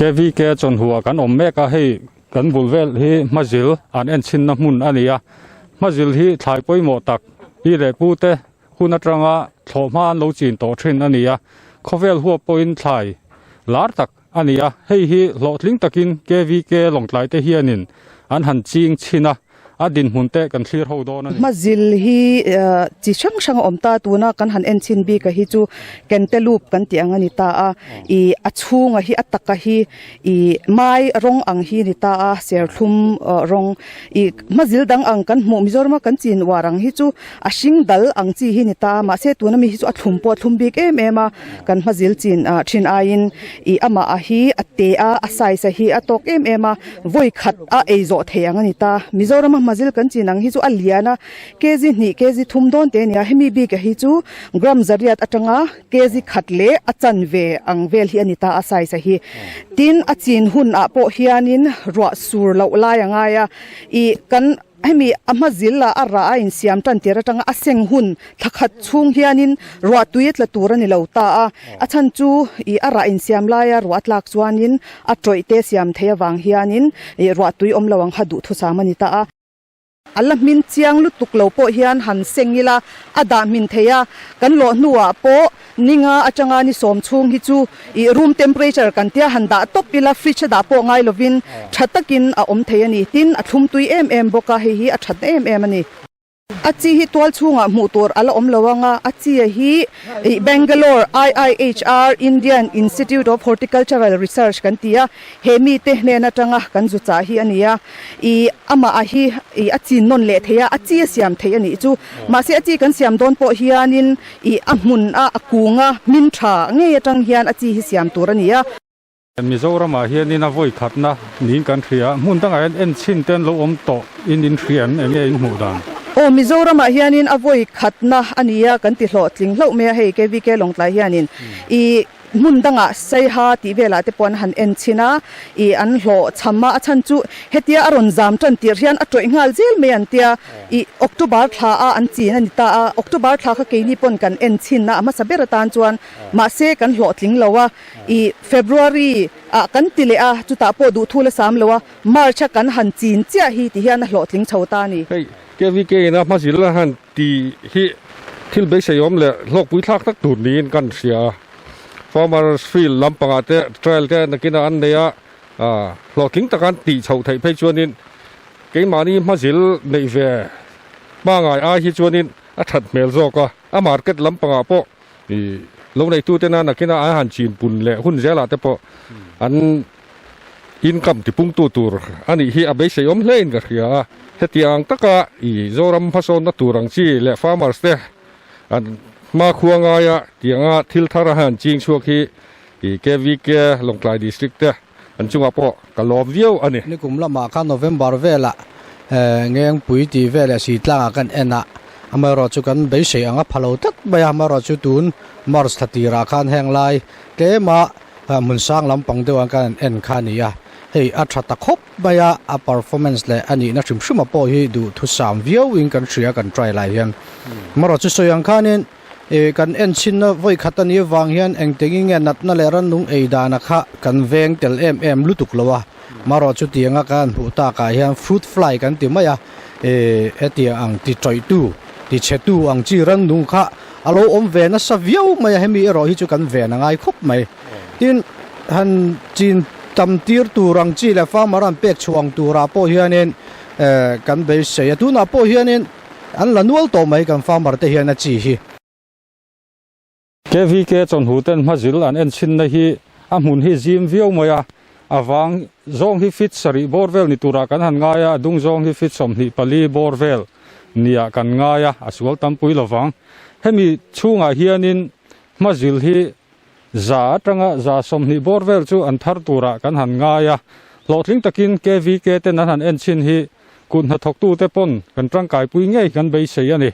KVK chawnhua kan awm mek a, hei kan bul vel hi hmazil an enchhinna hmun a ni a, hmazil hi thlai pawimawh tak pi leh pu te hun atanga thlawhhma an lo chin tawh thin a ni a, khawvel huap pawhin thlai lar tak a ni a, hei hi hlawhtling takin KVK Lawngtlai te hianin an han ching chhin a, a dinhmun te kan thlir ho dawn a ni. Hmazil hi chi hrang hrang a awm ta, tuna kan han en chhin bik a hi chu Cantaloupe kan tih ang a ni ta a, ih a chhunga hi a taka hi ih mai rawng ang hi a ni ta a, serthlum rawng ih hmazil dang ang kan hmuh Mizorama kan chin uar ang hi chu a hring dal ang chi hi a ni ta a, mahse tuna mi hi chu a thlum pawh a thlum bik em em a, kan hmazil chin thin aiin ih amah a hi a te a, a size a hi a tawk em em a, vawi khat a ei zawh thei ang a ni ta. Mizorama hmazil kan chin ang hi chu a lian a, kg hnih kg thum dawn te a ni a, hemi bik a hi chu gram zariat atanga kg khat leh a chanve ang vel hi a ni ta a size a hi. Tin, a chin hun ah pawh hianin ruah sur loh lai a ngai a, ih kan hemi a hma zil ah a rah a insiam tan tir atanga a seng hun thla khat chhung hianin ruah tui a tla tur a ni lo ta a, a chhan chu ih a rah insiam laia ruah a tlak chuanin a tawih te siam theih avang hianin ih ruah tui awm lo ang kha duhthusam a ni ta a. A la hmin chiang lutuk lo pawh hian han seng ila a dah hmin thei a, kan lawh hnuah pawh ninga atanga ni sawm chhung hi chu ih room temperature kan tia han dah tawp ila fridge a dah pawh ngai lovin tha takin a awm thei a ni. Tin, a thlum tui em em bawk a, hei hi a that em em a ni. A chi hi tual chhungah hmuh tur a la awm lo ang a, a chi a hi ih Bangalore IIHR, Indian Institute of Horticultural Research kan ti a, he mite hnen atanga kan zu chah hi a ni a. Ih amah a hi ih a chin nawn leh thei a, a chi a siam theih a nih chu. Mahse a chi kan siam dawn pawh hianin ih a hmun a a kung a hmin tha ngei atang hian a chi hi siam tur a ni a. Mizoramah hianin a vawi khatna niin kan hria a, hmun dangah hian en chhin te an lo awm tawh in in hria em eng nge in hmuh dan? Aw Mizoramah hianin a vawi khatna a ni a, kan ti hlawhtling hlauh mai a, hei KVK Lawngtlai hianin ih Hmun dangah Saiha tih velah te pawh an han en chhin a, ih an hlawh chham a, a chhan chu hetia a rawn zam tan tirh hian a tawih nghal zel mai an tia, ih October thla a an chin a ni ta a, October thla kha keini pawn kan en chhin a, a hmasa ber atan chuan mahse kan hlawhtling lo a, ih February ah kan ti leh a, chutah pawh duhthu la sam lo a, March a kan han chin chiah hi ti hian a hlawhtling chho ta a ni. Hei KVK ina hmazil a han Tih hi thil beiseiawm leh hlawkpui thlak tak tur niin kan hria a. Farmers field lampangah te trial te nakinah an nei a, hlawhtling taka an tih chhoh theih phei chuanin keimahni hmazil neih ve hmangai ai hi chuanin a that hmel zawk a. A market lampangah pawh ih lo neitutena nakinah an han chinpun leh hun zelah te pawh an Income tipungtu tur a nih hi a beiseiawm hlein ka hria a, hetiang taka i Zoram hmasawnna tur ang chi leh farmers te an hmakhua ngaia tianga thil thar a han ching chhuak hi i KVK Lawngtlai District te an chungah pawh ka lawm viau a ni. Nikum lamah khan November velah Ngengpui tih veleh Sitlangah kan en a, amaherawh chu kan beisei ang a pha lo tlat mai a, amaherawh chu tun March thla tirah khan heng lai tlema Hmun sang lampang deuh ang kan en kha a ni a, hei a tha ta khawp mai a, a performance leh a nihna hrim hrim a pawh hi duhthusam viau in kan hria kan try lai hian. Marawh chu sawi ang khanin ih kan en chhinna vawi khat a nih avang hian engtengin nge natna leh rannung ei dana kha kan veng tel em em lutuk lo a, marawh chutianga kan hmuh takah hian fruit fly kan ti mai a, ih hetiang ang ti tawih tu ti chhe tu ang chi rannung kha A lo awm ve nasa viau mai a, hemi erawh hi chu kan ven a ngai khawp mai. Tin, han chin tam tir tur ang chi leh farmer an pek chhuah ang turah pawh hianin kan beisei a, tunah pawh hianin an la nual tawh mai kan farmer te hian a chi hi. KVK chawhnu ten hmazil an enchhinna hi a hmun hi zim viau mai a, a vang zawng hi feet sarih bawr vel ni turah kan han ngai a, a dung zawng hi feet 24 bawr vel nia kan ngai a, a sual tampui lovang. Hemi chhungah hianin hmazil hi za atanga za 20 bawr vel chu an thar turah kan han ngai a, hlawhtling takin KVK ten an han enchhin hi kut hnathawktute pawn kan tangkaipui ngei kan beisei a ni.